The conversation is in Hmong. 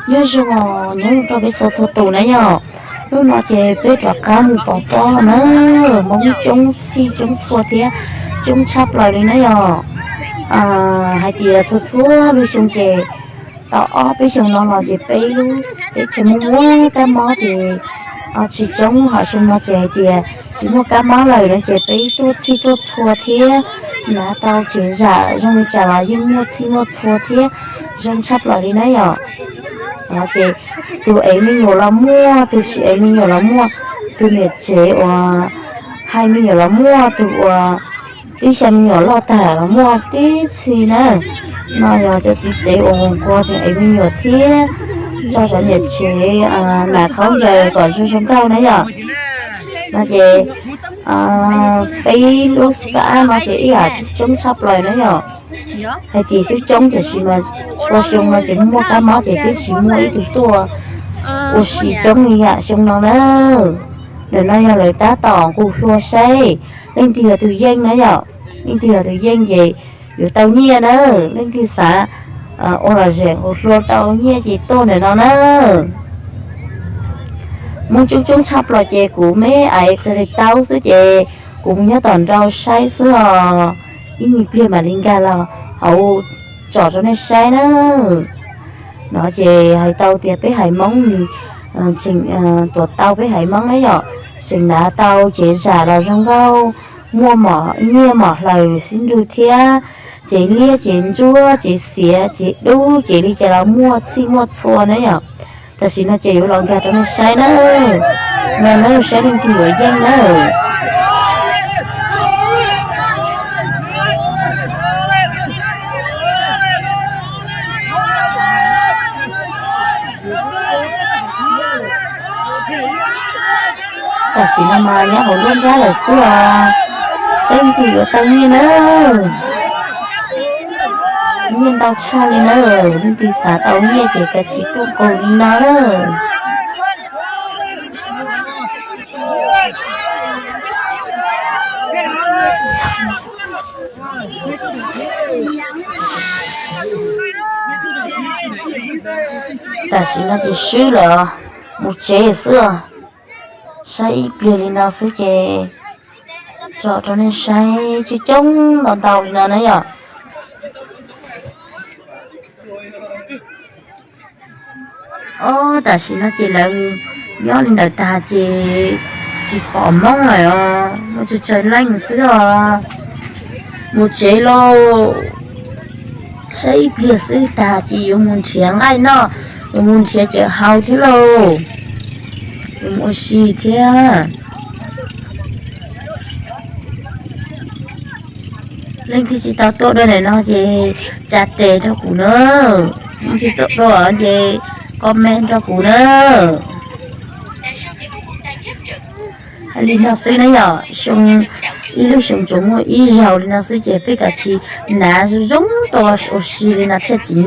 Nyob zoo, nyob zoo rau peb txhua txhua tus na yom. Hnub no ces peb rov qab mus pov pob na, Hmoob coob txhij coob txhua thiab coob tshaj plaws li na yom. Hais tias txhua txhua lub xyoo ces tau ob peb xyoo no los ces peb lub teb chaws muaj muaj kab mob ces tsis coob, ho xyoo no ces hais tias tsis muaj kab mob lawm no ces peb tuaj txhij tuaj txhua thiab hnav tau tsev zam zoo li cas los yeej muaj txhij muaj txhua thiab zoo tshaj plaws li na yom. Ces tus ev me nyuam los muaj, tus tsis ev me nyuam los muaj, tus niam tsev uas hais me nyuam los muaj, tus uas twb xya me nyuam loj tag los muaj tib txhij na. No yog cov txiv tsev uas nquag tseem ev me nyuam thiab tso cov niam tsev mas khaub ncaws kom zoo zoo nkauj na yom. No ces peb lub xab no ces ib yam coob tshaj plaws na yom. Hais tias coob coob tiam sis mas txhua xyoo no ces muaj kab mob ces twb tsis muaj ib tug tuaj ua si coob li yam xyoo no na. Ntawm no yog lawv tab tom nqus hlua saib leej twg yog tus yeej na yom. Leej twg yog tus yeej ces yuav tau nyiaj na. Leej twg xav ua lom zem nqus hlua tau nyiaj ces tuaj ntawm no na. Hmoob coob coob tshaj plaws ces kuv me aiv qis qis taub xwb ces kuv mus nyob tom nraud saib xwb os. Ib nyuag pliag mam li nkag los hauv tsom rau nej saib na. No ces hais tau tias peb haiv Hmoob nws tseem tuav tau peb haiv Hmoob na yom, tseem hnav tau tsev zam los zoo nkauj, muaj mom nyiaj mom hlaws sib nrug thiab, tsev liab tsev ntsuab tsev xiav tsev dub tsev li cas los muaj txhij muaj txhua na yom. Tam sim no ces yuav los nkag rau nej saib na, no na saib leej twg yuav yeej na. Tam sim no mas nyob hauv nruab nrab lawm xwb os, saib leej twg yuav tau nyiaj na. Nyiaj ntau tshaj li na, leej twg xav tau nyiaj ces kav tsij tuaj nqus li no na. Tam sim no ces swb lawm, mus tsev xwb. Saib ib pliag li no xwb ces tso rau nej saib coob coob ntau ntau li no na yom. Ob, tam sim no ces lawv nyob li ntawd tag ces tsis pom Hmoob lawm os, muaj tsawg tsawg leej xwb os. Mus tsev lauj, saib ib pliag xwb tag ces yuav mus nrhiav nqaij noj, yuav mus nrhiav cawv haus thiab lauj, yuav mus ua si thiab. Leej twg tsis tau tuaj dua ntawm no ces tsa tes rau kuv na, leej twg tuaj dua ces comment rau kuv na. Hais li no xwb na yom, xyoo, ib lub xyoo tsuas muaj ib zaug li no xwb ces peb kav tsij hnav zoo zoo ua si li no thiaj tsim nyog.